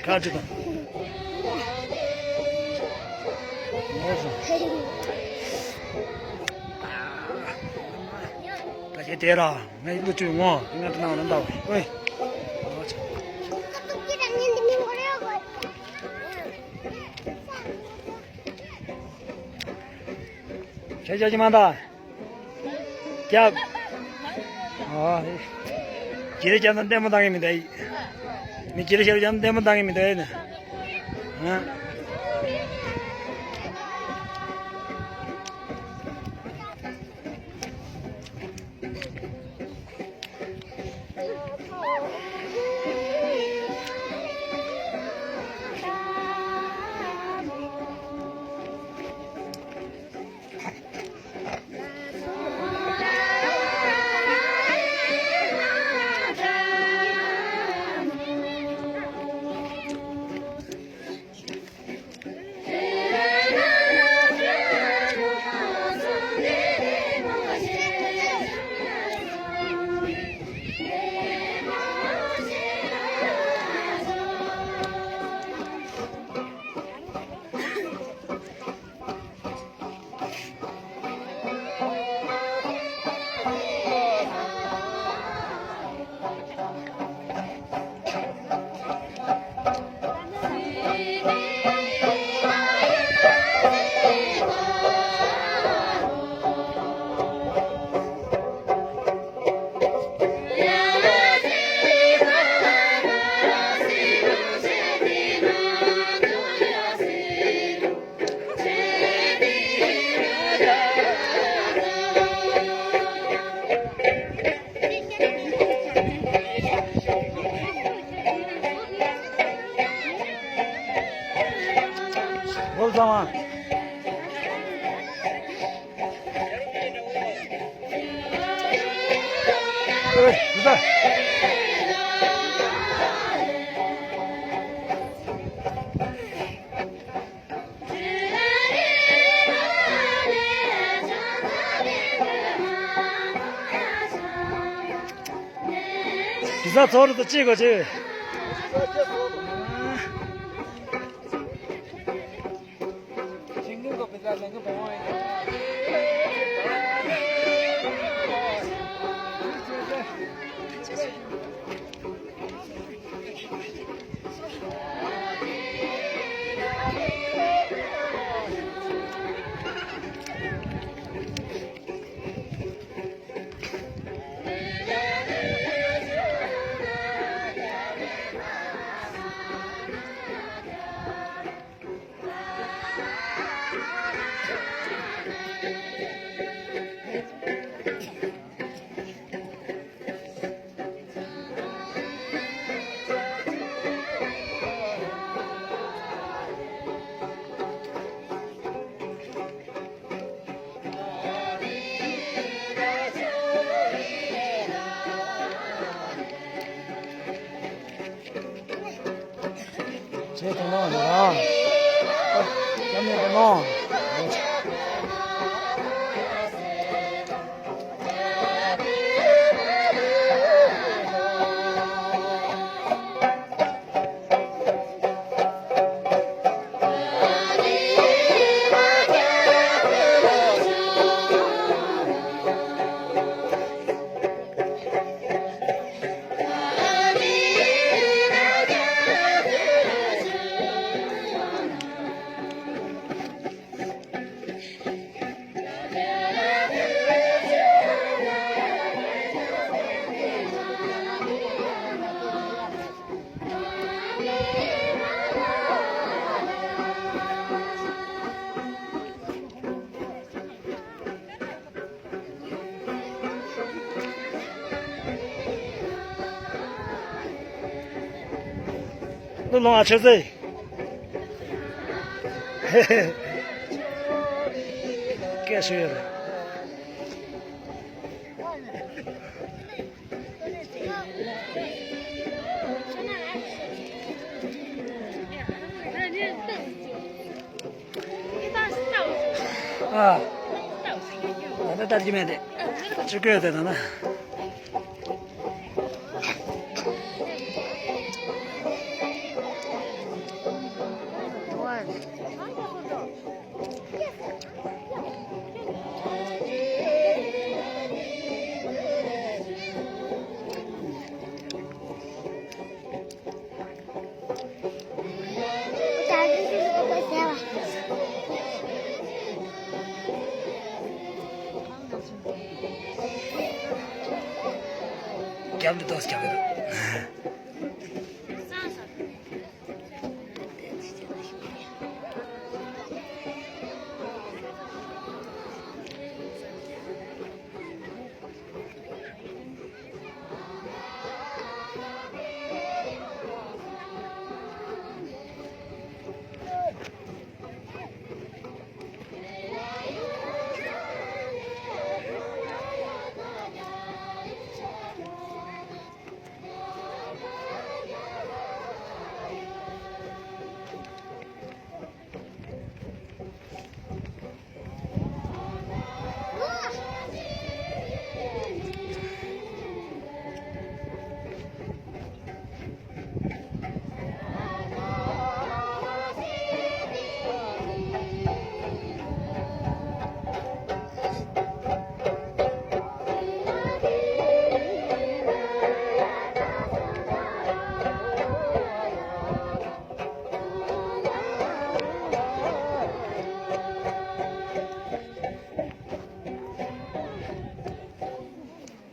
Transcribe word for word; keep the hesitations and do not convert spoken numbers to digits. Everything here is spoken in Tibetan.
ཁ་ཅིག་དང་། ངོ་སོ། ད་ཁྱེད་དེ་ར། ངའི་བུ་ཆུང་ངོ་ང་དང་ནང་ལ་འདའ་བ་ཨོའི། ཁྱེད་ཅག་ཅི་མ་འདའ། རྒྱབ། ཨོ། ཅི་རེད་ཀྱང་ལྟད་མོ་བཏང་གི་མི་འདའ་ཡི། མི་ཅི་རེད་ཤར་ཀྱང་ལྟད་མོ་བཏང་གི་མི་འདའ་ཡི་ན། ཧ། དེ་ཚོ་ཚོར་དུ་ཅི་དགོས་ཅི། ཚེ་དང་ནོ་ནོ། ཀམ་ནེ་དང་ནོ། ལོ་ལོང་ཨ་ཆེ་ཟེ། སྐད་ཤོད་ཡོད་རེད། ཨ། ད་ལྟ་ལྟ་རྒྱུ་མེད་དེ། ཅི་དགོས་དེ་ད་ན། རྒྱབ་ཏུ་ཏོག་ཙམ་རྒྱབ་ཡོད།